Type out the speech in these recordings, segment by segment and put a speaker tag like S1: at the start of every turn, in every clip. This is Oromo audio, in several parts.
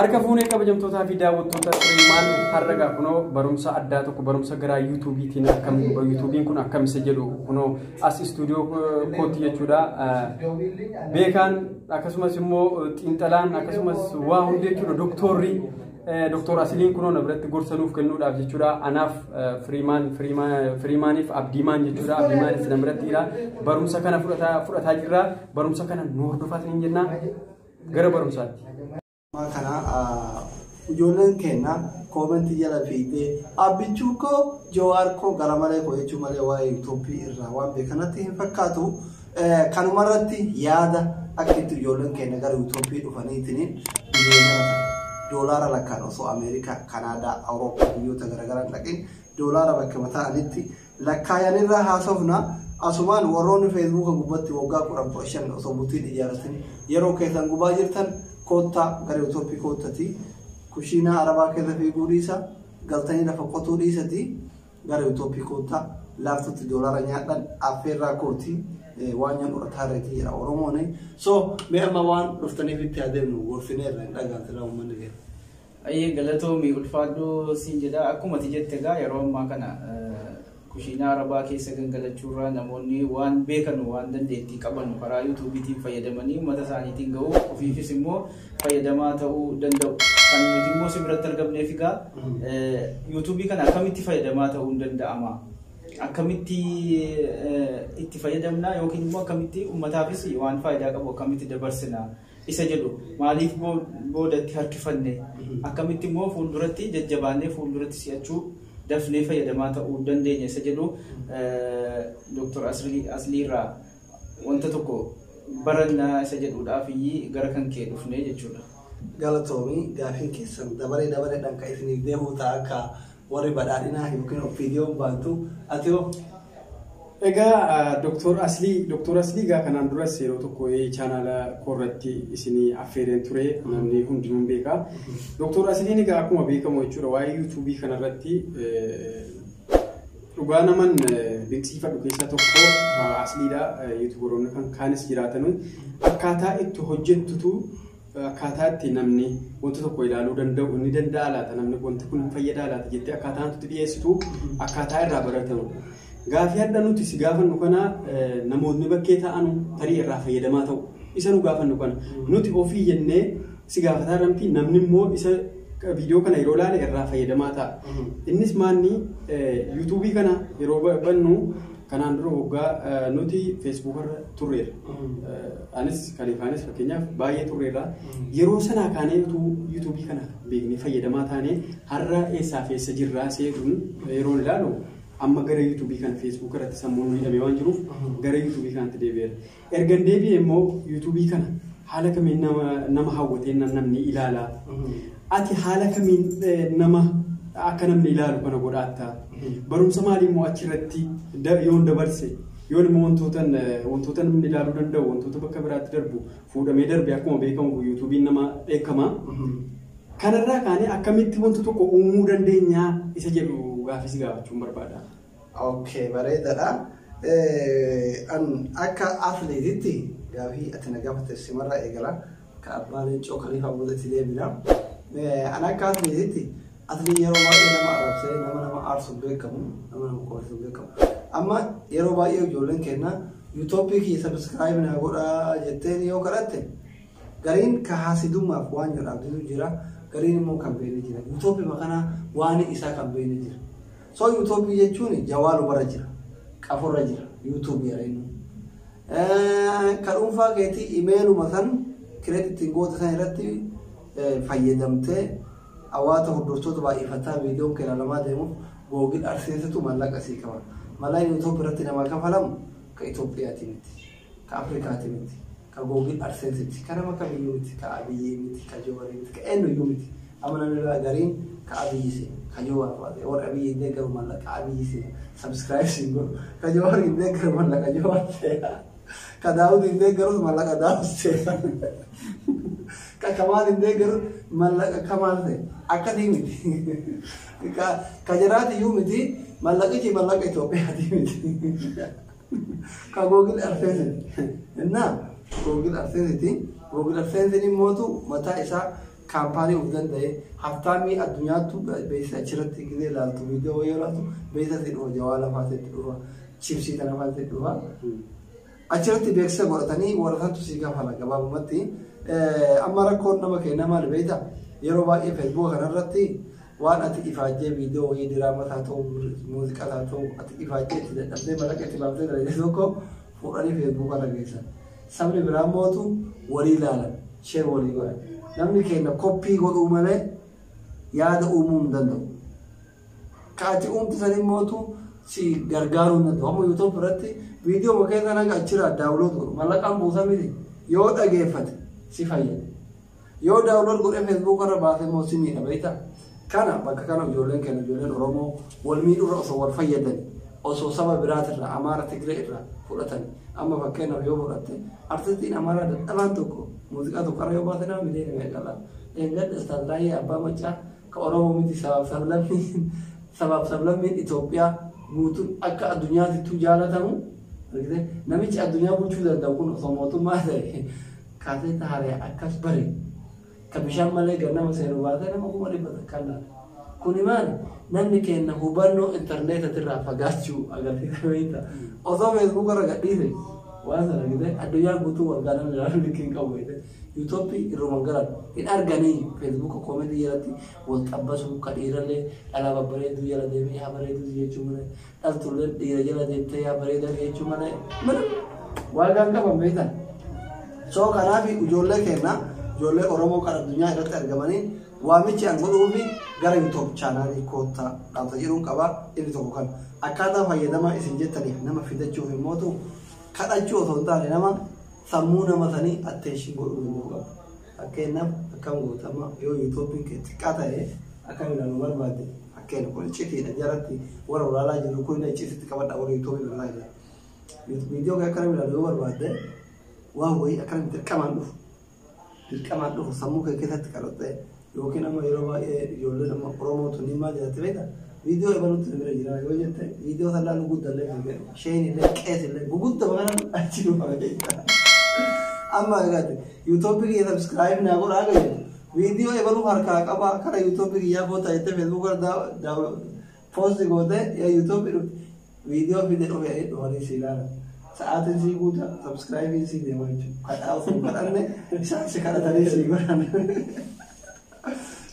S1: Harka fuunee kabajamtootaa fi daawwattoota Firiimaan, har'a kunoo barumsa addaa tokko, barumsa gara YouTubeiitiin akkam YouTubeiin kun akkam isa jedhu kunoo as istuudiyoo kootti jechuudha. Beekaan, akkasumas immoo xiinxalaan, akkasumas waa hundi jechuudha, doktorri Doktor Asiliin kunoo na biratti gorsa nuuf kennuudhaaf jechuudha. Anaaf Firiimaan, Firiimaaniif Abdiimaan jechuudha. Abdiimaanis na biratti jira. Barumsa kana fudhataa jirra. Barumsa kana nu hordofaa isiniin jenna. Gara barumsaatti.
S2: Kana ijoolleen keenya commentii jala fiigdee abbichuu koo, Jawaar koo, gara malee koo jechuu malee waa'ee YouTubeii irraa waan beekanatti hin fakkaatu. Kanumarratti yaada akka itti ijoolleen keenya gara YouTubeii dhufaniitiin biyyoota doolaara lakkaan osoo Ameerikaa, Kanaadaa, Awurooppaa biyyoota garaagaraa dhaqin doolaara bakka mata'anitti lakkaayanirraa haasofna. Asumaan warroonni Facebooka gubbatti waggaa 10 15 osoo bultiin ijaarratin yeroo keessan gubaa jirtan, koottaa gara YouTubeii koottati. Kushiinaa arabaa keessa fiiguu dhiisa, galtanii lafa qotuu dhiisati, gara YouTubeii koottaa, laaftutti doolaara nyaadhan affeerraa kooti. Waan nyaannu urataa jedha Oromoon. So mee amma waan dhuftaniif itti adeemnu gorsineerra hin dhagaan silaa uummanni keenya.
S3: Ayyee, galatoomii, ulfaadhoo siin jedha. Akkuma ati jette egaa, yeroo ammaa kana kushiinaa arabaa keessa gangalachuurraa namoonni waan beekan, waan dandeettii qaban karaa YouTubeiitiin fayyadamanii uummata isaaniitiin ga'uu, ofiifis immoo fayyadamaa ta'uu danda'u. Kan nuti immoo si biratti argamneef egaa YouTubeii kana akkamitti fayyadamaa ta'uu danda'ama? Akkamitti itti fayyadamna yookiin immoo akkamitti uummataafis waan faayidaa qabu akkamitti dabarsina isa jedhu, maaliif boodatti harkifanne, akkamitti immoo fuulduratti jajjabaannee fuulduratti si'achuu dafnee fayyadamaa ta'uu dandeenya isa jedhu Dooktor Asliirraa wanta tokko barannaa isa jedhuudhaaf gara kan kee dhufne jechuudha.
S2: Galatoomii, gaafiin keessan dabaree dabareedhaan kan isiniif deemu ta'a, akka warri badhaadhinaa yookiin OPDOn baantu. Ati hoo?
S1: Egaa Dooktor Aslii egaa kanaan duras yeroo tokko chaanaala koorratti isinii affeereen ture, namni hundinuu beeka. Dooktor Asliin egaa akkuma beekamu jechuudha, waa'ee YouTubeii kanarratti dhugaa naman dinqisiifadhu keessaa tokko Asliidha. YouTuberoonni kan kaanis jiraatanu akkaataa itti hojjettutu, akkaataa itti namni wanta tokko ilaaluu danda'u inni danda'a laata, namni wanti kun hin fayyadaa laata jettee akkaataa nuti dhiyeessitu akkaataa irraa baratamu. Gaafii hadha nuti si gaafannu kana namoonni bakkee ta'an tarii irraa fayyadamaa ta'u. Isa nu gaafannu kana nuti ofii jennee si gaafataa jirramti, namni immoo isa viidiyoo kana yeroo ilaale irraa fayyadamaa ta'a. Innis maanni, YouTubeii kana yeroo bannu kanaan dura waggaa nuti Facebookarra turreerra. Anis Kaliifaanis fakkeenyaaf baay'ee turreerra. Yeroo sanaa kaanee utuu YouTubeii kana beeknee fayyadamaa taanee har'a eessaa fi eessa jirraa seetuun yeroo ilaalu, amma gara YouTubeii kana Facebook irratti sammuun hidhamee waan jiruuf gara YouTubeii kanatti deebi'eera. Ergan deebi'e immoo YouTubeii kana haala kamiin nama hawwateen namni ilaala? Ati haala kamiin nama akka namni ilaalu kana godhaatta? Barumsa maalii immoo achirratti yoon dabarse, yoon immoo wantoota namni ilaaluu danda'u, wantoota bakka biraatti darbu fuudhamee darbe, akkuma beekamu YouTubeiin nama dheekkama. Kanarraa kaanee akkamitti wanta tokko uumuu dandeenyaa isa jedhu gaafis gaafachuun barbaada.
S2: Okay, bareedaadha. An akka atleetitti gaafii ati na gaafate simarraa eegala. Ka abbaa leencoo Kaliifaa boodatti deebina. An akka atleetitti, atleet yeroo baay'ee nama arrabsee nama aarsuuf beekamu, nama koorsuuf beekamu. Amma yeroo baay'ee ijoolleen keenya YouTubeii kiyya subscribe naa godhaa jetteen yoo kadhatte, gariin ka haasidummaaf waan jedhaaf jira, gariin immoo kan beekne jira. YouTubeii makanaa waan isaa kan beekne jira. So YouTubeii jechuun jawaalu bara jira, qaforra jira YouTubeii jedha inni. Ka dhuunfaa keetii emailuma san create ittiin goota san irratti fayyadamtee hawaasa hordoftoota baay'ifataa viidiyoon kee ilaalamaa deemuuf Google AdSensetu mallaqa sii qaba. Mallaqni YouTube irratti nama kafalamu ka Itoophiyaati miti, ka Afrikaati miti, ka Google AdSenseeti, ka nama kamiyyuu miti, ka Abiyyii miti, ka Jawaarii miti, ka eenyuyyuu miti. Amma namni gariin ka Abiyyi seena, ka Jawaar fa'aa, warri Abiyyi hin deeggaru mallaqa Abiyyi seena, subscribe siin godhu, ka Jawaar hin deeggaru mallaqa Jawaar seena, ka Daawud hin deeggarus mallaqa Daawud seena, ka Kamaal hin deeggaru mallaqa Kamaal seena. Akkasii miti. Ka jaraatiyyuu miti, mallaqichi mallaqa Itoophiyaati miti. Ka Google AdSense. Innaa Google AdSense, Google AdSense immootu mataa isaa Kaampaanii of danda'e haftaamii addunyaattu beeksisa achirratti gizee ilaaltu, viidiyoo yoo ilaaltu beeksisa itti dhufa, jawaala fa'aa itti dhufa, chipsii kana fa'aa itti dhufa. Achirratti beeksisa godhatanii warra santu sii kafala gabaabumatti. Amma rakkoon nama keenya maal beektaa? Yeroo baay'ee Feesbuuka kanarratti waan ati ifaajjee viidiyoo wayii, diraamaa haa ta'u, muuziqaa haa ta'u, ati ifaajjee itti dadhabdee mallaqa itti baaftee dalagde tokko fuudhanii Feesbuuka irra geessan. Sabni biraa mootu walii ilaalan, share walii godhan. Namni keenya copy godhuu malee yaada uumuu hin danda'u. Ka ati uumtu sanii mootu si gargaaruu hin danda'u. Amma YouTube irratti viidiyoo keessa naga achirraa download godhu. Mallaqaan buusa miti. Yoo dhageeffate si fayyada. Yoo download godhee Facebook irra baase immoo si miidha, beektaa? Kana bakka kana ijoolleen keenya, ijoolleen Oromoo wal miidhuurra osoo wal fayyadan, osoo saba biraatirraa, Amaara, Tigree irraa fudhatan. Amma fakkeenyaaf yoo fudhatte, artistiin Amaaraa dadhabaan tokko muuziqaa tokko irra yoo baase nama miliyoona meeqa laata? Eeggadha Istaallaayee Abbaa Maccaa ka Oromoo miti, sabaaf sablammiin Itoophiyaa guutuun akka addunyaatittuu jaalatamu. Namichi addunyaa bulchuu danda'u kun osoo mootummaa ta'e kaaseeta haaraa akkas bare ka bishaan malee gannama seenu baatee nama 100,000 laata. Kuni maali? Namni keenya hubannoo intarneetatirraa fagaachuu agarsiisa, beektaa? Osoo Feesbuuk irra gadhiise waan sana argite addunyaan guutuu wal gaana ilaalu likkii hin qabu beekte. Yuutuubii irruma galan hin arganii Feesbuuka comment jalatti wal xabbasuu, ka dhiirallee dhalaa babbareedduu jala deemee yaa bareedduu jechuu malee, dhaltullee dhiira jala deemtee yaa bareedaa jechuu malee mana waagaan qaban, beektan. So kanaaf ijoollee keenya, ijoollee Oromoo kan addunyaa irratti argamanii, waamichi an godhuufi gara YouTube channelii koottaa dhaamsa jedhuun qaba. Inni tokko kan akkaataa fayyadamaa isin jettaniif nama fidachuuf immootu kadhachuu osoo hin taane nama sammuu nama sanii attention godhuu danda'uu qaba. Fakkeenyaaf akkam gootama? Yoo YouTubein kee xiqqaa ta'e akkam ilaaluu barbaadde? Fakkeenya kun iccitiidha, jaratti warra ulaalaa jiru kun iccitiitti qabadha, warra YouTubeii biraa jira. Viidiyoo kee akkam ilaaluu yoo barbaadde, waan wayii akkam dirqamaan dhufu sammuu kee keessatti qabattee, yookiin amma yeroo baay'ee ijoolleen amma Oromoo tun maal jedhatti beektaa? Viidiyoo ebalutti bira jira yoo jette, viidiyoo san laaluu guddallee fiigee sheen illee qees illee guguddaa kana achi dhufa, beektaa? Amma egaati YouTubeii kiyya subscribe naa godhaa akka jedhu, viidiyoo ebaluu harkaa qaba, kara YouTubeii kiyyaa koota jettee Feesbuuk irra post gootee yaa YouTubeii dhufte viidiyoo fide dhufe dhufanii si ilaalan. Sa'aatiin sii guuta, subscribeiin sii deema jechuudha. Kadhaa osoo hin kadhanne isaan si kadhatanii sii godhan.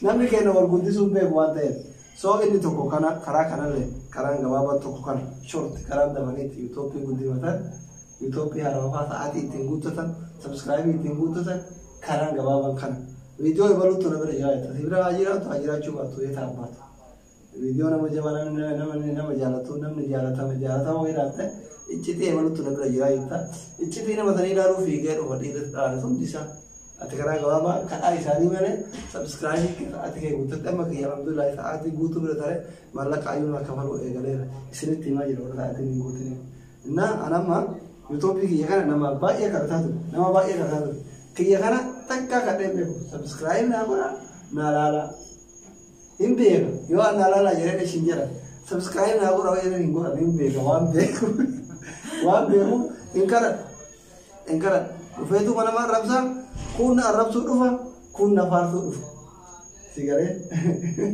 S2: Namni keenya wal guddisuun beeku waan ta'eef. So inni tokko kana, karaa kanallee karaan gabaabaa tokko kana, short karaan dafaniitti YouTubeii guddifatan, YouTubeii haarawaa sa'aatii ittiin guuttatan, subscribeii ittiin guuttatan, karaan gabaabaan kana. Viidiyoo ebaluutu na bira jiraata. Si bira haa jiraatu, haa jiraachuu baattu, eetaa abbaatu. Viidiyoo nama jabaa, nama jaalatu, namni jaalatama jaalatama jiraatte, iccitii ebaluutu na bira jira jetta. Iccitii nama sanii ilaaluu fiigee dhufa dhiirri dhalaale hundi isaa. Ati karaa gabaabaa kadhaa isaanii malee subscribeii sa'aatii kee guuttatti. Amma kiyya alhamdulillah sa'aatii guutuu bira tare, maallaqa ayyuun akka kafaluu eegaleera. Isinitti himaa jira warra sa'aatiin hin guutiniif. Innaa anamma YouTubeii kiyya kana nama baay'ee kadhataa ture. Nama baay'ee kadhataa ture. Kiyya kana takkaa kadhee beeku. Subscribe naa godhaa, naa laalaa. Hin beeka. Yoo an naa laalaa jedhee ishin jedha. Subscribe naa godhaa jedhee hin godhan, hin beeka waan beeku. Waan beeku hin kadhadhu. Hin kadhadhu. Dhufeetuma nama arrabsaa, kun na arrabsuu dhufa, kun na faarsuu dhufa. Sigaree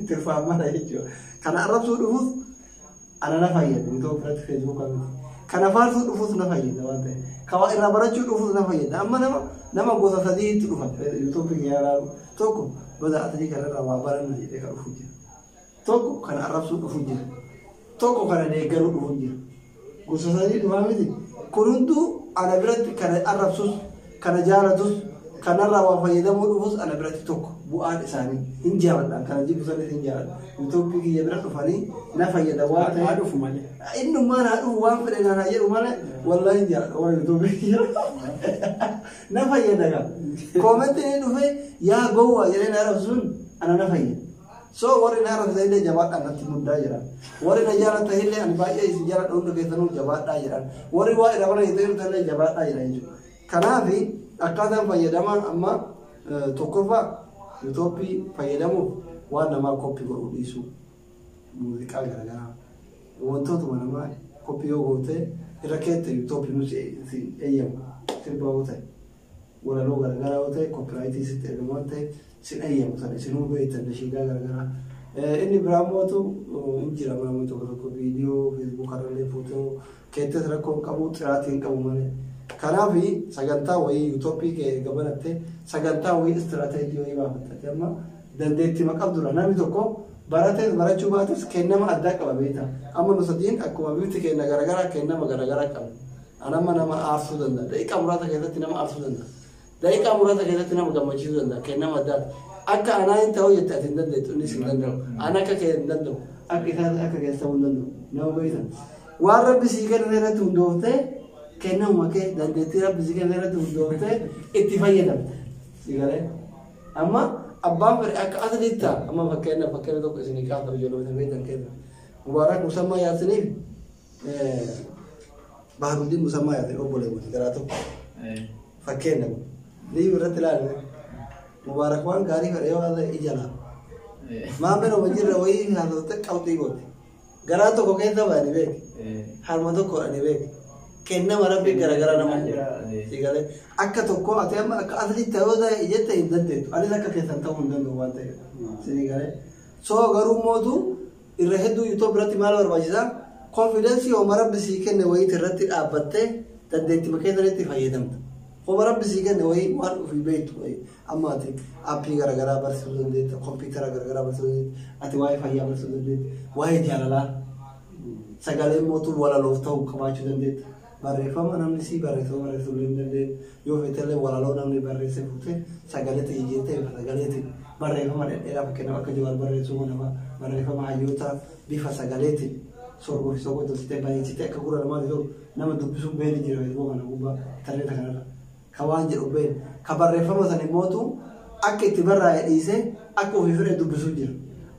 S2: tirfaan mala jechuudha. Kana arrabsuu dhufus ana na fayyada. YouTube irratti Feesbuuka miti. Kana faarsuu dhufus na fayyada waan ta'eef. Ka waa irraa barachuu dhufus na fayyada. Amma nama gosa sadiitu dhufa YouTubeii kiyyaa ilaalu. Tokko gosa asii kanarraa waa baranna jedhee kan dhufu jira. Tokko kana arrabsuu dhufu jira. Tokko kana deeggaruu dhufu jira. Gosa sadii dhufaa miti. Kun hunduu ana biratti kana arrabsus, kana jaalatus, kanarraa waa fayyadamuu dhufus ana biratti tokko bu'aan isaanii hin jaaladha. Kana jibbu sanis hin jaaladha. YouTubeii kiyya bira dhufanii na fayyada waan
S1: Haa
S2: ta'eef.
S1: dhufu malee.
S2: Innummaan haa dhufu, waan fedhe naan haa jedhu malee, wallahi hin jaaladha warra YouTubeii kiyya. Na fayyada gaa. Commentiin dhufe yaa gowwaa jedhee na arrabsuun ana na fayyada. So warri na arrabsan illee jabaadhaa natti muddaa jedhan. Warri na jaalatan illee ani baay'ee isin jaaladha, hunda keessanuu jabaadhaa jedhan. Warri waa irraa baran illee jabaadhaa jedhan jechuudha. Kanaaf akkaataan fayyadamaa amma tokkoffaa YouTubeii fayyadamuuf waan namaa copy godhuu dhiisuu. Muuziqaa garaagaraa wantootuma namaa copy yoo goote irra keette YouTubeii nu si eeyyamu, sirba yoo ta'e, walaloo garaagaraa yoo ta'e, copyrightii sitti ergamu waan ta'e. Sin ayyamu sana isinuu beektan nashiidaa garaagaraa. Inni biraa mootu hin jira namni tokko tokko viidiyoo Facebook irrallee footoo keettas rakkoo hin qabu, xiraatii hin qabu malee. Kanaaf sagantaa wayii yuutooppii kee gabanattee sagantaa wayii istiraateejii wayii baafatte amma dandeettii qabdudha. Namni tokko baratees barachuu baates kennama addaa qaba beektaa. Amma nu sadiin akkuma bifti keenya garaagaraa kennama garaagaraa qaba. An amma nama aarsuu danda'a. Daqiiqaa muraasa keessatti nama aarsuu danda'a. Daqiiqaa muraasa keessatti nama gammachiisuu danda'a. Kennama addaati. Akka anaa hin ta'u jette ati hin dandeettu, innis hin danda'u. An akka kee hin danda'u. Akka isaas akka keessa ta'uu hin danda'u. Nama beektan. Waan Rabbi sii kenne irratti hundooftee kennamuma kee dandeettii Rabbi sii kenne irratti hundooftee itti fayyadamte. Si galee? Amma abbaan fedhe akka asliitti ta'a. Amma fakkeenya tokko isinii kaasa ijoollee beektan keessa. Mubaarak Musammaa Yaasiniif Baharuddin Musammaa Yaasin obboleewwan garaa tokko. Fakkeenya kun. Liiv irratti ilaalle. Mubaarak waan gaarii fedhe yoo haasa'e ija laala. Maameen oma jirre wayii haasofte qabxii goote. Garaa tokko keessa ba'ani beeki. Harma tokko ani beeki. Kennama Rabbi garaagaraa nama jira. Si galee akka tokko ati amma akka asliitti yoo ta'e jette hin dandeettu. Anis akka keessan ta'uu hin danda'u waan ta'eef. Si galee. So garuu mootu irra hedduu YouTube irratti maal barbaachisaa? Konfidensii homa Rabbi sii kenne wayiiti irratti dhaabbattee dandeettii keessanitti fayyadamta. Homa Rabbi sii kenne wayii waan ofii beektu wayii. Amma ati aappii garaagaraa barsiisuu dandeetta, kompiitara garaagaraa barsiisuu dandeetta, ati waa'ee fayyaa barsiisuu dandeetta, waa'ee jaalalaa sagalee mootuu walaloof ta'u qabaachuu dandeetta. Barreeffama namni sii barreessuu barreessuu hin dandeenya. Yoo feetellee walaloo namni barreesse fuutee sagaleetti jijjiirtee bifa sagaleetiin barreeffama dhedheeraa fakkeenyaaf akka Jawaar barreessuu kana barreeffama hayyoota bifa sagaleetiin sorboo fi soqoo tolchitee bareechitee akka gurra namaatti tolu nama dubbisuun beeli jira Facebook kana gubbaa intarneeta kanarra. Ka waan jedhu beeli. Ka barreeffama sana immootu akka itti barraa'e dhiisee akka ofii fedhe dubbisuu jira.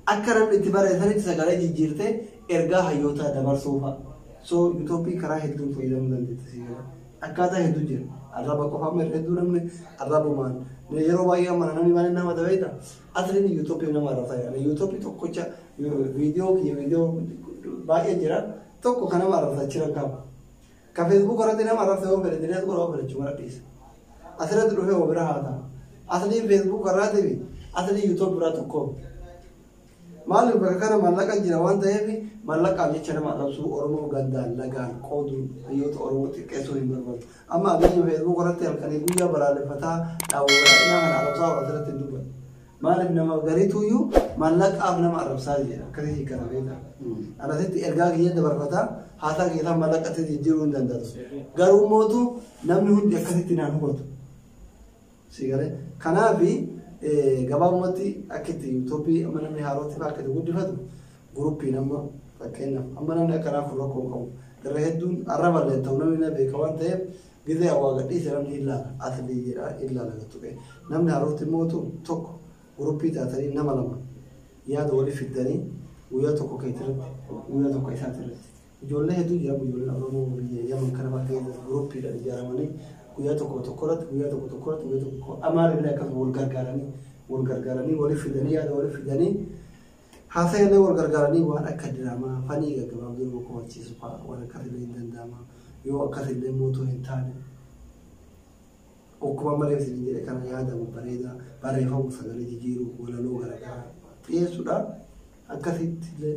S2: Akka namni itti barreessanitti sagalee jijjiirtee ergaa hayyootaa dabarsuu fa'a. So yuutooppii karaa hedduun fayyadamuu dandeetta si galee. Akkaataa hedduu jira. Arraba qofa amma hedduu namni arrabumaan. Yeroo baay'ee amma namni maal nama beekta? Asliin yuutooppii nama arrabsaa jira. Yuutooppii tokkocha viidiyoo kiyya viidiyoo baay'ee jira. Tokko kan nama arrabsaa jira qaba. Ka Facebook irratti nama arrabsa yoo fedhe direes godha yoo fedhe chumara dhiisa. Asirratti dhufee waa bira haa ta'a. Asliin Facebook irraatii fi asliin yuutooppii biraa tokko. Maaliif bakka kana maallaqa jira waan ta'eef maallaqaaf jecha nama arrabsuu Oromoo gandaan lagaan qooduun hayyoota Oromoo xiqqeessuu hin barbaadu. Amma Abiyyi Facebook irratti halkanii guyyaa balaaleffataa dhaabuu kana arrabsaa asirratti hin dubbatu. Maaliif nama gariituyyuu maallaqaaf nama arrabsaa jedha akkasii hiikkata beekaa. Anasitti ergaa kiyya dabarfataa haasaa keessaa maallaqatti jijjiiruu hin danda'u. Garuu mootu namni hundi akkasitti naan hubatu. Si galee kanaafi gabaabumatti akka itti yuutooppii amma namni haarootti fa'aa akka itti guddifatu guruppiin amma fakkeenyaaf amma namni akkanaa kun rakkoo hin qabu. Irra hedduun arraballee ta'u namni na beeka waan ta'eef gizee hawaa gadhiise namni hin laala aslii jedha hin laala gattu. Namni haarootti mootu tokko guruppii taatanii nama lama yaada walii fiddanii guyyaa tokko keetirratti guyyaa tokko isaatirratti. Ijoollee hedduu jira, ijoolleen Oromoo biyya Yaman kana fa'aa keessa guruppiidhaan ijaaramanii guyyaa tokko tokkorratti guyyaa tokko tokkorratti guyyaa tokko amaarillee akkasuma wal gargaaranii walii fidanii yaada walii fidanii haasa'illee wal gargaaranii waan akka diraamaa fanii gaggabaabduu nama kofalchiisu fa'aa waan akkasillee hin danda'ama. Yoo akkasillee mootuu hin taane akkuma malee isin jedhe kana yaadamu bareedaa barreeffamu sagalee jijjiiruu walaloo garaagaraa dhiyeessuudhaan akkasitti illee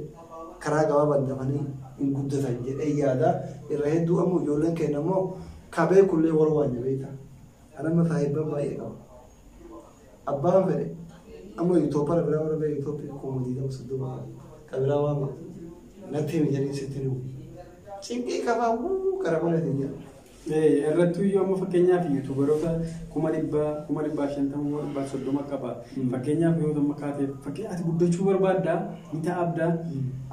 S2: karaa gabaabaan dafanii hin guddatan jedhee yaada. Irra hedduu ammoo ijoolleen keenya immoo ka beekullee wal waanya beektaa. Anamma saahibban baay'ee qaba. Abbaan fedhe amma yuutooppara biraa warra bee yuutooppii 20,030 ka biraa waama natti himi jedhee sitti himu. Cinqii qabaa wuu gara mana jedha.
S1: Irrattuu iyyuu amma fakkeenyaaf yuutuubaroota 100,000, 150,000, 130,000 qaba. Fakkeenyaaf yoo amma kaatee fakkii ati guddachuu barbaaddaa ni ta'a abdaa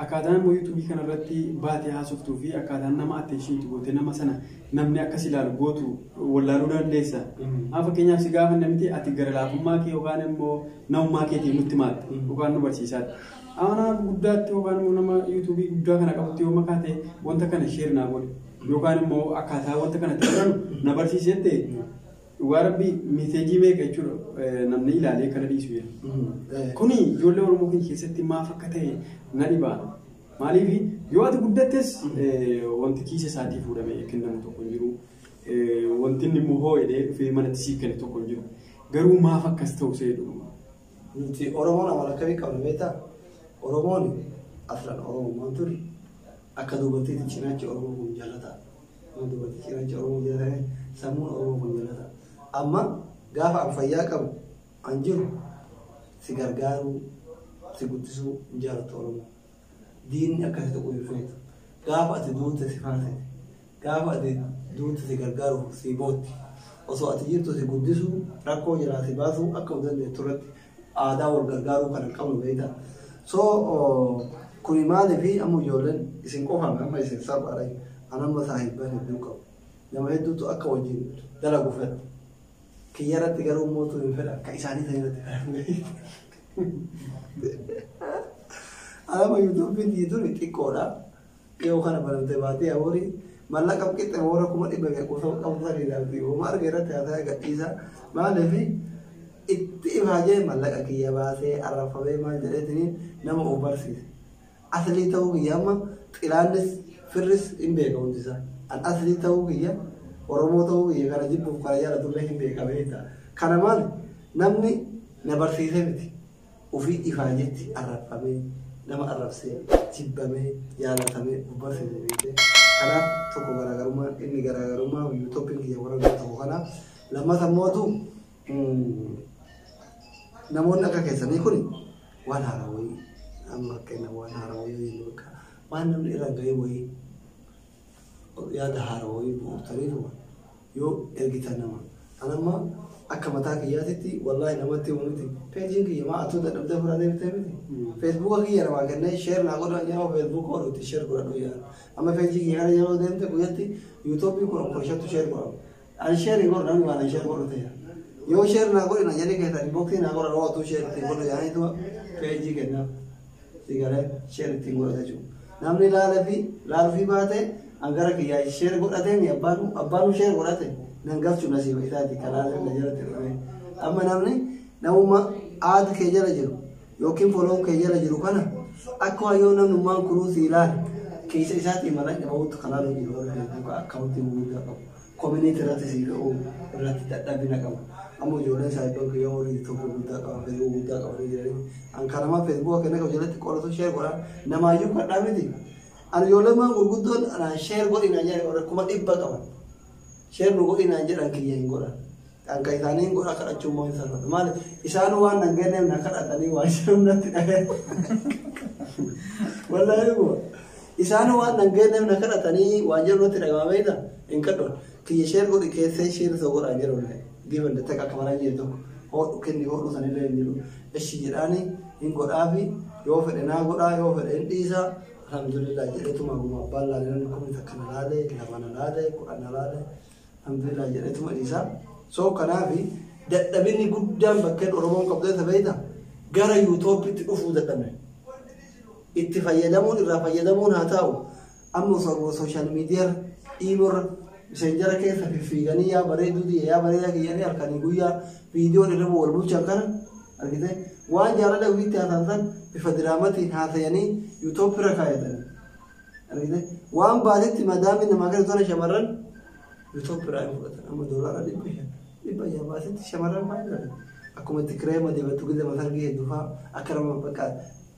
S1: akkaataan immoo yuutuubii kanarratti baatee haasoftuu fi akkaataan nama attention gootee nama sana namni akkas ilaalu gootu wallaaluu dandeessa. Amma fakkeenyaaf si gaafa namti ati gara laafummaa kee yookaan immoo namummaa keetiin nutti maatta yookaan nu barsiisaatti. Amma guddaatti yookaan immoo nama yuutuubii guddaa kana qabutti yoo makaa ta'e wanta kana share naa godhe yookaan immoo akkaataa wanta kanatti godhanu na barsiisette, dhugaa Rabbii message meeqa jechuudha namni ilaalee kana dhiisu jedha. Kuni ijoollee Oromoo keenya keessatti maaf akka ta'e na dhibaa. Maaliif yoo ati guddattes wanti kiisa isaatii fuudhamee kennamu tokko hin jiru. Wanti inni immoo hoo jedhee dhufee manatti siif kenne tokko hin jiru. Garuu maaf akkas ta'u seedhu.
S2: Nuti Oromoon amala akkamii qabna beektaa? Oromoon aslan Oromummaan turi akka dubartiitti cinaachi Oromoo kun jaalataa. Nama dubartii cinaachi Oromoo jaalataa, sammuun Oromoo kun jaalataa. Amma gaafa an fayyaa qabu an jiru si gargaaruu, si guddisuu hin jaalattu Oromoo. Diinni akkasi tuquu hin feetu. Gaafa ati duute si faarsiti. Gaafa ati duute si gargaaruuf si bootti. Osoo ati jirtu si guddisuu, rakkoo jalaa si baasuu akka dandeettu irratti aadaa wal gargaaruu kan hin qabnu beektaa. So kuni maaliifi amma ijoolleen isin qofaan amma isin salphaadha. An amma saahibban hedduu qabu. Nama hedduutu akka wajjin dalagu fedha. Kiyya irratti garuu mootuu hin fedha. Akka isaanii san irratti fedha. Alama yuutuubiin tuni xiqqoodha. Dhiyoo kana banamtee baatee hafuuri mallaqa qixxe warra 100,000 qofa qabu sanii ilaalti. Hooma arga irratti haasaa gadhiisa. Maaliif itti ifaajee mallaqa kiyya baasee arrafamee maal jedheetiniin nama of barsiise. Aslii ta'uu kiyya amma xilaannis firris hin beeka hundi isaa. An aslii ta'uu kiyya, Oromoo ta'uu kiyya, kana jibbuuf kana jaalatullee hin beeka beektaa. Kana maal namni na barsiise miti. Ofii ifaajetti arrafamee, nama arrabsee, jibbamee, jaalatamee of barsiise beektee. Kanaaf tokko garaagarummaan inni garaagarummaa yuutooppiin kiyya warra tokko kana. Lammata mootu namoonni akka keessanii kun waan haaraa wayii, amma fakkeenya waan haaraa wayii jennu, bakka waan namni irra ga'ee wayii, yaada haaraa wayii bu'uurtaniituma yoo ergitan nama. An amma akka mataa kiyyaatitti wallaahi namatti himu miti. Peejiin kiyya maa atuu dadhabdee fudhatee bitee miti. Feesbuuka kiyya namaa kennee share naa godhan, yeroo feesbuuka godhutti share godhadhu yaa. Amma peejii kiyya kana yeroo deemte guyyatti yuutuubii 15tu share godhama. Ani share hin godhu, namni waan ani share godhu ta'e. Yoo share naa godhina jedhee keessan inboxii naa godhan, oo atuu share ittiin godhu yaaniituma peejii kennaaf. Sigalee share ittiin godhata jechuudha. Namni laalee fi laaluu fi baate an gara kiyyaa share godhatee mi abbaanu share godhate nan galchu, nasiiba isaati kalaalee na jalatti dhufe. Amma namni namummaa aad kee jala jiru yookiin follow kee jala jiru kana akka waan yoo namnummaan kunuu si ilaale keessa isaatii malaqni bahutti kalaalee jiru, warra feesbuuka akkaawuntii gurguddaa qabu. Community irratti si fe'uu irratti dadhabina qaba. Amma ijoolleen saayibban kiyya warri yuutuubii guddaa qaban, feesbuuka guddaa qabanii jiranii. An kanamaa feesbuuka kenna qabu jalatti qoratu share godhaa namaayyuu kadhaa miti. Ani ijoolleen maan gurguddoon anaan share godhi naan jedhan, warra 100,000 qaban. Share nu godhi naan jedhan, kiyya hin godhan. Kan ka isaanii hin godha, kadhachuu immoo hin salphatu. Maali isaan waan nan kenneef na kadhatanii waan jedhu natti dhaga'e. Wallaahi dhuguma. Isaan waan nan kenneef na kadhatanii waan jedhu natti dhaga'ama beektaa? Hin kadhu. Kiyya share godhi keessee share osoo godhaan jedhu give and take akka maraa jedhu tokko hodhu kenni hodhu sanillee hin jiru. Ishi jedhaani hin godhaafi, yoo fedhe naa godhaa, yoo fedhe hin dhiisaa. Alhamdulillah jedheetuma guma abbaan laalee, namni 10,000 na laalee, 2 na laalee, 10 na laalee, alhamdulillah jedheetuma dhiisaa. So kanaafi dadhabinni guddaan bakkeen Oromoon qabdu isa beektaa? Gara yuutooppiitti dhufuu dadhabne. Itti fayyadamuun irraa fayyadamuun haa ta'u, amma osoo social miidiyaa dhiiborra miseenjara keessa fiffiiganii yaa bareedduu tiyya, yaa bareedaa kiyyanii halkanii guyyaa viidiyoon irra wal bulchan kana argite, waan jaalala ofiitti haasa'an san bifa diraamatiin haasayanii yuutooppiirra kaayatanii argite, waan baatitti madaamiin namaa kennu tana shamarran yuutooppiirraa hin fudhatan. Amma $500, 600 baatitti shamarran baay'ee akkuma itti kireema dibattu gide masargii hedduu fa'aa akka nama bakka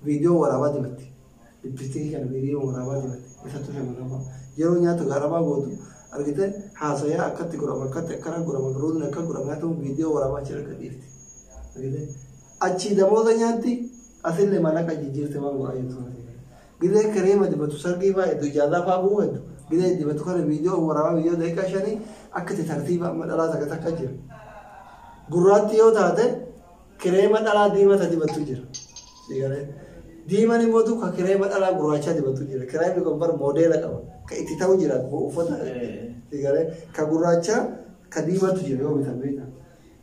S2: viidiyoo waraabaa dibatti. Lippistikii kana viidiyoo waraabaa dibatti. Isattu shamarran fa'a. Yeroo nyaata gaarabaa gootu argite, haasayaa akkatti godhama, akkatti akkana godhama, ruuzni akka godhama nyaatamu viidiyoo waraabaa achi irra dhiifti. Argite, achii damoota nyaatti, asillee mallaqa jijjiirte waan godhaa jirtu. Gidee kireema dibatu sargii fa'aa hedduu ijaazaa fa'aa bu'uu hedduu gidee dibatu kana viidiyoo waraabaa viidiyoo daqiiqaa 5 akka itti tartiiba. Amma dhalaa takka takka jira. Gurraatti yoo taate kireema dhalaa diimata dibattu jira. Diimaan immoo ka kireema dhalaa gurraachaa dibattu jira. Kireemni kun bar moodeela qaba. Ka itti ta'u jira uffata. Ka gurraachaa ka diimatu jira yoo bitan beektaa.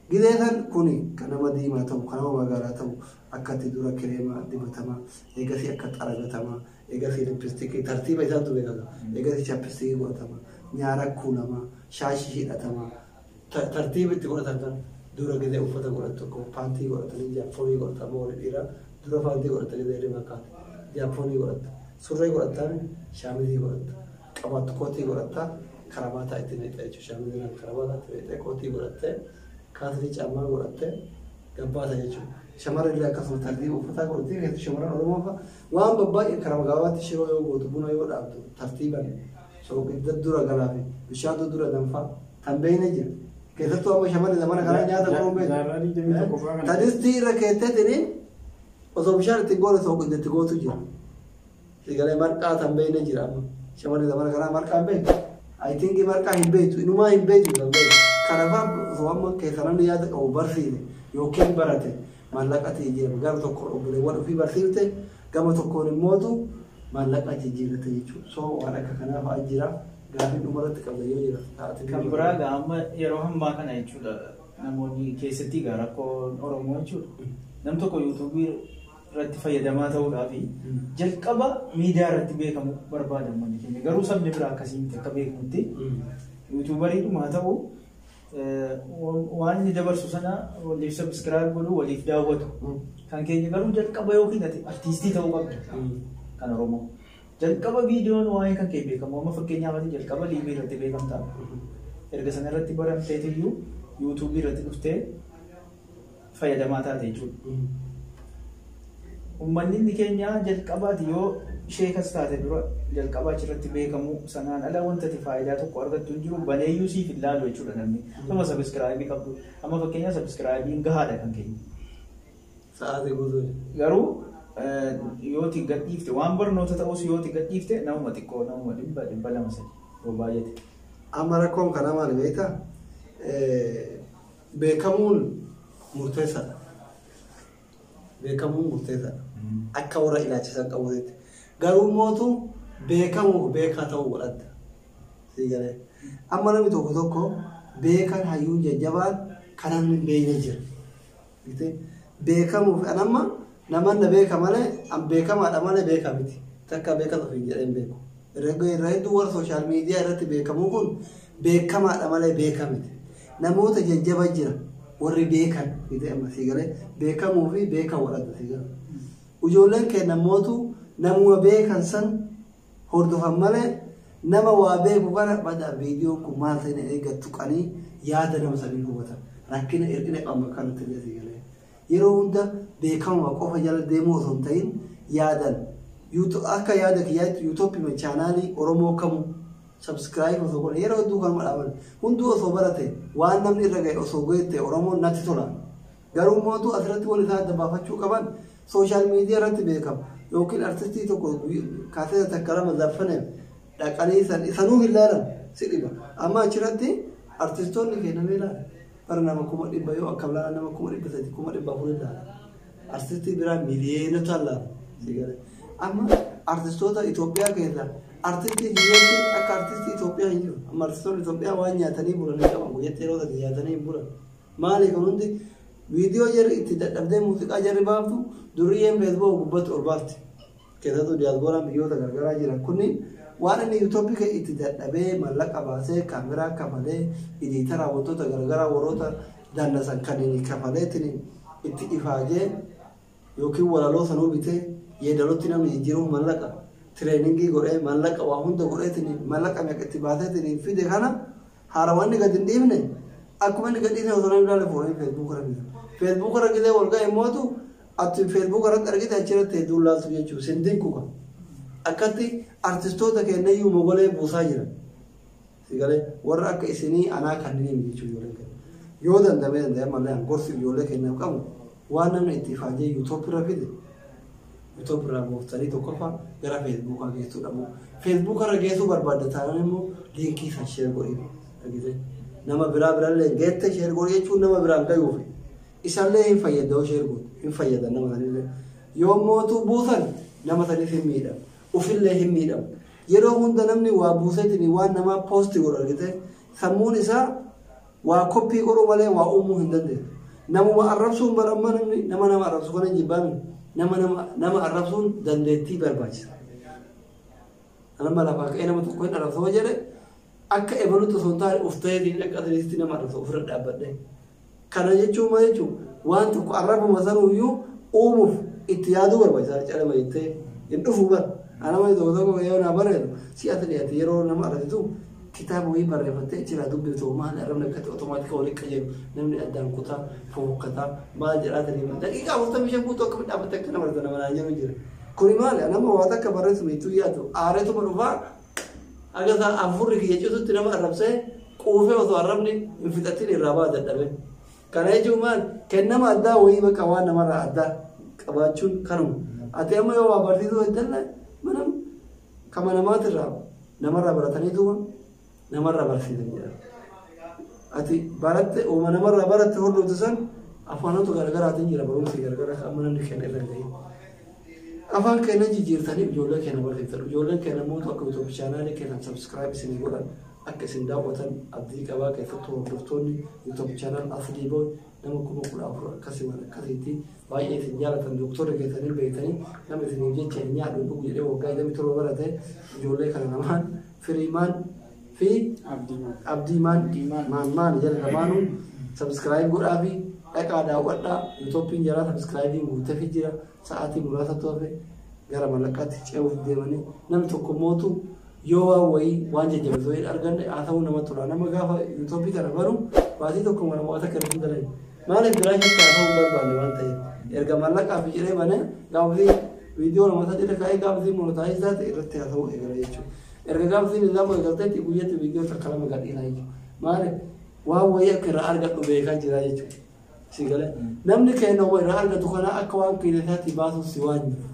S2: Gidee kan kuni kan nama diimaa ta'u, kan nama magaalaa ta'u akkatti dura kireema dibatama, eegasii akka xaragatama, eegasii lippistikii tartiiba isaatu beekama, eegasii chappistikii godhatama, nyaara kuulama, shaashii hidhatama, tartiiba itti godhatan kan dura gidee uffata godhatu tokko paantii godhatanii jaappoonii godhatama, warri dhiiraa dura paantii godhatanii deemee makkaata jaappoonii godhatta, surree godhattaa, shaamizii godhatta, qabattu kootii godhatta, karabaataa itti naqxa jechuudha. Shaamizii karabaataa itti naqxee, kootii godhattee, kaasrii caammaa godhattee gabbaata jechuudha. Shamarri illee akkasuma tartiiba uffataa godhatee keessatti shamarran Oromoo fa'a waan babbaay'ee karaa gabaabaatti shiroo yoo gootu, buna yoo dhaabdu, tartiiban soogidda dura galaa fi bishaantu dura danfaa kan beekne jira. Keessattuu amma shamarri zamana kanaa nyaata godhuun beektu.
S1: Jaarraa 21ffaa kana.
S2: Tadistii irra keetteetiniin osoo bishaan itti goone soogidda itti gootu jira. Sigalee marqaa tan beekne jira amma. Shamarri zamana kanaa marqaa hin beektu. I think marqaa hin beektu. Inumaa hin beektu kan beektu. Kanaafaa osoo amma keessa namni yaada qabu barsiise yookiin barate maallaqa jijjiirama. Gara tokkoon obboleewwan ofii barsiifte, gama tokkoon immootu maallaqa jijjiirate jechuudha. So waan akka kanaa fa'aa jira. Gaafiin dhumarratti qabda yoo jira. Taa'ate.
S3: Kan biraa egaa amma yeroo ammaa kana jechuudha, namoonni keessatti egaa rakkoon Oromoo jechuudha. Nam tokko yuutuubii irratti fayyadamaa ta'uudhaaf jalqaba miidiyaa irratti beekamu barbaada uummanni keenya. Garuu sabni biraa akkasii miti. Akka beekamutti yuutuubariidhuma haa ta'u, waan inni dabarsu sana waliif subscribe godhu, waliif daawwatu. Kan keenya garuu jalqaba yookiin ati artiistii ta'uu qabda. Kan Oromoo. Jalqaba viidiyoon waa'ee kan kee beekamu, amma fakkeenyaaf ati jalqaba liivii irratti beekamta. Erga sana irratti baramteetiyyuu yuutuubii irratti dhuftee fayyadamaa taate jechuudha. Uummanni inni keenya jalqabaati yoo ishee kas taate dura jalqaba achirratti beekamu, sanaan ala wanta ati faayidaa tokko argattu hin jiru, baneeyyuu siif hin laalu jechuudha namni. Amma subscribe qabdu. Amma fakkeenyaaf subscribeiin gahaadha kan keenya.
S2: Sa'aatii guutuu.
S3: Garuu yoo itti gadhiifte, waan barnoota ta'us yoo itti gadhiifte, namuma xiqqoo, namuma 100, 200, 3 yoo baay'ate.
S2: Amma rakkoon kanaa maali beektaa? Beekamuun murteessaadha. Beekamuun murteessaadha. Akka warra ilaalchisan qabuutti. Garuu mootu beekamuuf beekaa ta'uu godhatta. Sii galee. Amma namni tokko tokko beekan hayyuun jajjabaan kan namni hin beekne jira. Beektee? Beekamuuf an amma naman na beeka malee an beekamaadha malee beekaa miti. Takka beekaa ofiin jedhee hin beeku. Irra hedduu warra social media irratti beekamuu kun beekamaadha malee beekaa miti. Namoota jajjaba jira warri beekan beektee, amma sii galee, beekamuu fi beekaa godhatta sii galee. Ijoolleen keenya mootu namuma beekan san hordofan malee nama waa beeku kana bada viidiyoon kun maal ta'e eeggattu qanii yaada nama sanii hubatan. Rakkina hir'ina qabna kanatti illee sii galee. Yeroo hunda beekamuma qofa jala deemuu osoo hin ta'in yaadan akka yaada kiyyaatti yuutuubii chaanaalii Oromoo kamuu subscribe osoo godhan, yeroo hedduu kanuma dhaaban, hunduu osoo barate, waan namni irra ga'e osoo geette Oromoon natti tola. Garuu mootu asirratti wal isaa adda baafachuu qaban, social media irratti beekama yookiin artistii tokko kaaseeta takka lama zaffaneef dhaqanii sanuu hin laalan si dhiba. Amma achirratti artistoonni keenya ilaala. Bara nama 100,000 yoo akkam laalan, nama 300,000, 400,000 ilaala. Artistii biraa miliyoonota laala. Amma artistoota Itoophiyaa keessaa artistii hiyyeetti akka artistii Itoophiyaa hin jiru. Amma artistoonni Itoophiyaa waan nyaatanii bulan hin qaban, guyyatti yeroo sadi nyaatanii hin bulan. Maali kun hundi? Viidiyoo jarri itti dadhabdee muuziqaa jarri baaftu duriyyeen feesbuuk gubbatti ol baafti. Keessattuu diyaaspooraan biyyoota garagaraa jiran kunniin waan inni yuutuubii itti dadhabee mallaqa baasee, kaameraa kafalee, editor wantoota garagaraa warroota dandasan kanneen kafaleetiin itti ifaajee yookiin walaloo sanuu bitee yeedalootti namni jijjiiruuf mallaqa training godhee, mallaqa waa hunda godheetiin, mallaqa meeqa itti baaseetiin fide kana haarawanni gadi hin dhiifne, akkuma inni gadi dhiifne osoo namni ilaale fuudhanii feesbuuk irra fidan. Feesbuuk irra gisee wal ga'e mootu ati feesbuuk irratti argite achirratti hedduu laaltu jechuudha. Sindinku kan akkatti artistoota kennayyuu mogolee buusaa jiran. Sigalee warra akka isinii anaa kanneen jechuudha ijoolleen kenna. Yoo danda'ame danda'e malee gorsi ijoollee kennaaf qabu, waan namni itti ifaajee yuutuub irra fide yuutuub irraa booftanii tokkoffaa gara feesbuukaa geessuu dhabu. Feesbuuk irra geessuu barbaadda taanaan immoo liinkii san share godhi. Argite, nama biraa birallee geette share godhi jechuun nama biraan gayuufi. Isallee hin fayyada yoo share godhu, hin fayyadan nama sanillee. Yoo mootuu buusan nama sanis hin miidhamu. Ufillee hin miidhamu. Yeroo hunda namni waa buuseetiin waan namaa post godhu argite, sammuun isaa waa copy godhuu malee waa uumuu hin dandeessu. Namuma arrabsuun baramma, namni nama nama arrabsu kana jibbaami. Nama nama arrabsuun dandeettii barbaachisa. Nama lafaa ka'ee nama tokko hin arrabsoo jedhe akka ebalutti osoo hin taane uf ta'eetiin akka asirratti nama arrabsu ofirra dhaabbadhe. Kana jechuun maal jechuun, waan tokko arrabuma sanuyyuu uumuuf itti yaaduu barbaachisa. Calama jettee hin dhufu bara. Anama tokko tokko yoo naa bareedu si ati dhiyaate yeroo nama arrabsitu Kitaaba wayii barreeffattee jira dubbiftu maal arrabni akkatti otomaatika waliin qajeelu namni addaan kutaa fofokkataa maal jedhaa ta'e daqiiqaa 45 guutuu akka dhaabbatte akka nama nama naan jedhu jira. Kuni maali nama waa takka barreessu miituu yaadu aareetuma dhufaa aga isaa afurri kiyya citutti nama arrabsee quufee osoo arrabni hin fixatin irraa ba'a dadhabe. Kana jechuun maal kennama addaa wayii bakka waan namarraa addaa qabaachuun kanuma. Ati amma yoo waa barsiisuu hojjenne mana kama namaatirraa namarraa baratanii duuba namarraa barsiisan jedha. Ati baratte uuma namarraa baratte hordoftu san afaanota garaagaraatiin jira barumsi garagaraa kan amma namni kenna irra hin gahin. Afaan keenya jijjiirtanii ijoollee keenya barsiiftan. Ijoolleen keenya immoo akka YouTube chaanaalii keenya subscribe isin godhan akka isin daawwatan abdii qabaa keessattuu hordoftoonni YouTube channel Aslii Boy nama 14,000 akkasii waan akkasiitti baay'ee isin jaalatan doktorri keessanii beektanii nama isiniif jecha hin nyaadhu dhugu jedhee waggaa 27 barate ijoollee kana lamaan Firiimaan fi Abdiimaan maan maan jala lamaanuu subscribe godhaa fi dhaqaa daawwadhaa yuutooppiin jalaa subscribe guuteefii jira sa'aatii muraasa hafe gara mallaqaatti ce'uuf deemanii namni tokko mootu yoo waan wayii waan jajjabeessu wayii arganne haa ta'uu nama tola nama gaafa yuutooppii kana baru baatii tokko mana mo'ata kan hin dalan maaliif biraa shakka haa ta'uu barbaanne waan ta'eef erga mallaqaaf jedhee banee gaafasii viidiyoo nama sadii irra kaa'ee gaafasii monotaayiz taate irratti haa ta'uu eegala jechuudha. Erga gaafasii nizaama eegalteetti guyyatti viidiyoo takka lama gadhiisaa jechuudha. Maaliif waan wayii akka irraa argadhu beekaa jira jechuudha. Si galee namni keenya waa irraa argatu kana akka waan kiilesaatti baasuuf si waan jiru.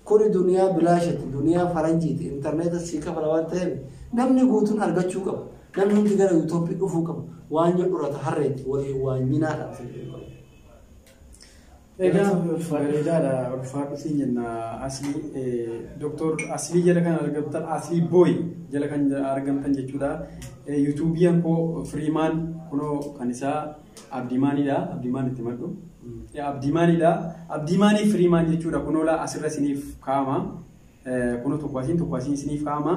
S2: Kuni duniyaa bilaashati, duniyaa faranjiiti, intarneeta sii kafala waan ta'eef namni guutuun argachuu qaba. Namni hundi gara yuutooppii dhufuu qaba. Waan jedhu harreetti waliin waan nyinaadha.
S1: Egaa bareedaadha ulfaadhu siin jenna Aslii Doktor Aslii jala kan argamtan Aslii Boy jala kan argamtan jechuudha. Yuutuubiyaan koo Firiimaan kunoo kan isaa Abdiimaanidha. Abdiimaan itti maddu. Abdiimaanidha. Abdiimaanii Firiimaan jechuudha kunoo laa asirra isiniif kaa'ama. Kunoo tokko asiin isiniif kaa'ama.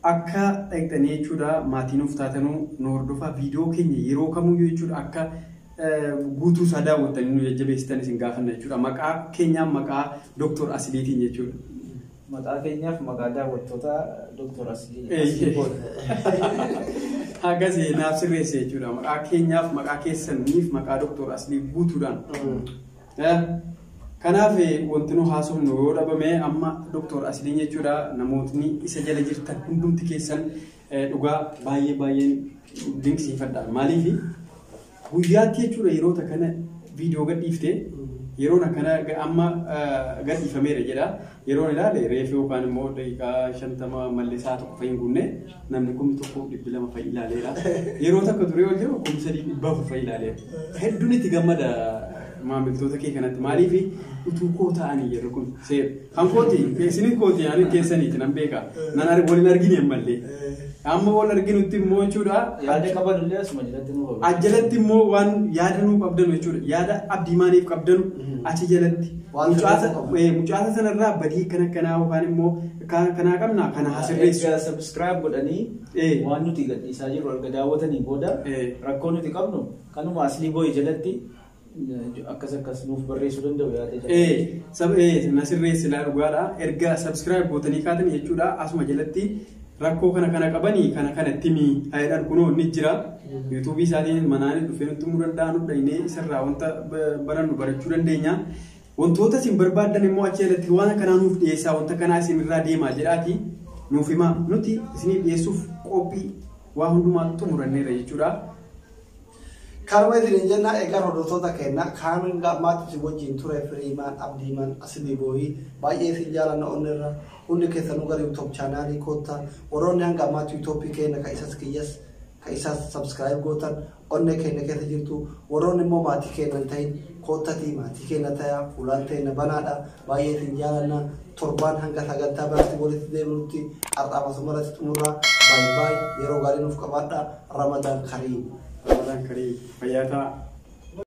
S1: Akka dhaqxanii jechuudha maatii nuuf taatanuu nu hordofaa viidiyoo keenya yeroo kamuyyuu jechuudha akka guutuu isaa daawwattanii nu jajjabeessitan isin gaafanna jechuudha. Maqaa keenyaan maqaa Doktor Asliitiin jechuudha.
S3: Maqaa keenyaaf maqaa daawwattoota Doktor Aslii.
S1: Akkasii naaf sirreesse jechuudha. Maqaa keenyaaf maqaa keessaniif maqaa Doktor Aslii guutuudhaan. Kanaaf wanti nu haasofnu yoo dhabame amma Doktor Asliin jechuudha namootni isa jala jirtan hundumti keessan dhugaa baay'ee baay'een dinqisiifadha. Maaliif guyyaatti jechuudha yeroo kana viidiyoo gadhiiftee yeroon akkana amma gadhiifameera jedha. Yeroon ilaale reefu yookaan immoo daqiiqaa 50 mallee sa'a tokko fa'i hin guunne namni 1,200 fa'i ilaaleera. Yeroo takka turee ol jiru 3,400 fa'i ilaaleera. Hedduun itti gammada maamiltoota kee kanatti maaliif utuu koo ta'anii jedhu kun seera. Kan kooti isinin kooti ani keessaniiti nan beeka. Nan waliin argine ammallee. Amma wal arginutti immoo jechuudha.
S3: Yaada qaban illee asuma jalatti nu qabu.
S1: Ajalatti immoo waan yaada nuu qabdanu jechuudha. Yaada Abdiimaaniif qabdanu achi jalatti. Mucaasa sanarraa badii kana kanaa yookaan immoo kanaa qabna kana hasirreessu.
S3: Erga subscribe godhanii waan nuti gadhiisaa jirru erga daawwatanii booda rakkoo nuti qabnu kanuma Aslii Boy jalatti akkas akkas nuuf barreessuu danda'u yaada
S1: jedha. Na sirreessi laa dhugaadha. Erga subscribe gootanii kaatan jechuudha asuma jalatti rakkoo kana kana qabanii kana kanatti mii haadhaan kunoo ni jira. Yuutuubii isaatiin manaan dhufee nutti himuu danda'an dhaqnee isarraa wanta barannu barachuu dandeenya. Wantoota isin barbaaddan immoo achi jalatti waan kanaa nuuf dhiyeessaa wanta kanaa isin irraa deemaa jedhaati nuuf himaa nuti isiniif dhiyeessuuf qophii waa hundumaa xumuranneerra jechuudha.
S2: Karuma isin jenna egaa hordoftoota keenya kaan ammaatti isin wajjin ture Firiimaan Abdiimaan Aslii Booyii baay'ee isin jaalanna onnirra hundi keessanuu gara YouTube chaanaalii koottaa warroonni hanga ammaatti YouTube keenya ka isas kiyyas ka isas subscribe gootan onnee keenya keessa jirtu warroonni immoo maatii keenya hin ta'in koottatii maatii keenya ta'a fuulaan teenya banaadha baay'ee isin jaalanna torbaan hanga sagantaa biraatti walitti deemnutti har'aaf asumarratti xumurraa baay baay yeroo gaarii nuuf qabaadha Ramadaan Kariim.
S1: Ramadaan Kariim fayyaa ta'a.